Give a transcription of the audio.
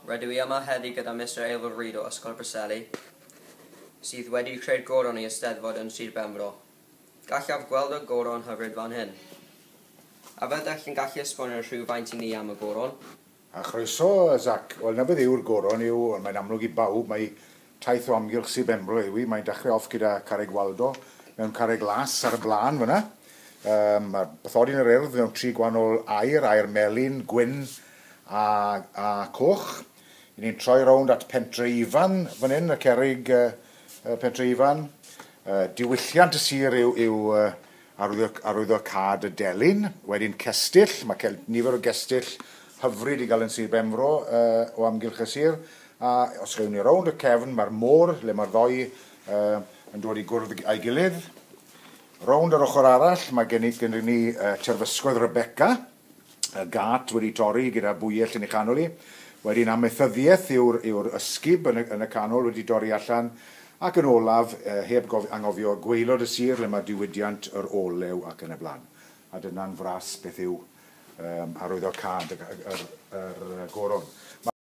Rydw i yma heddi gyda Mr Aelford Reid o Ysgol Preseli, sydd wedi creu'r goron i Eisteddfod yn Sir Benfro. Gallaf gweld y goron hyfryd fan hyn. A fyddech chi'n gallu esbonio rhywfaint i ni am y goron? A chroeso, Zac. Wel, 'na beth yw'r goron yw, mae'n amlwg i bawb, mae taith o amgylch Sir Benfro yw hi. Mae'n dechrau off gyda Carreg Waldo mewn carreg las ar y blaen fyna. Mae'r bathodyn yr Urdd mewn tri gwahanol aur, aur melyn, gwyn a, a coch. I ni'n troi rownd at Pentre Ifan fan hyn, y cerrig Pentre Ifan. Diwylliant y sir yw, yw arwyddo, arwyddocâd y delyn. Wedyn cestyll, mae cel, nifer o gestyll hyfryd i gael yn Sir Benfro o amgylch y sir. A os gewn ni rownd y cefn, mae'r môr, le mae'r ddoi yn dod i gwrdd â'i gilydd. Rownd yr ochr arall, mae gen i, gen ni terfysgoedd Rebecca, y gât wedi torri gyda bwyell yn ei chanol hi. Wedyn amaethyddiaeth yw'r, yw ysgub yn y, yn y canol wedi dorri allan. Ac yn olaf, heb gof, anghofio, gwaelod y sir le mae diwydiant yr olew ac yn y blaen. A dyna'n fras beth yw arwyddocâd y, y, yr, yr goron.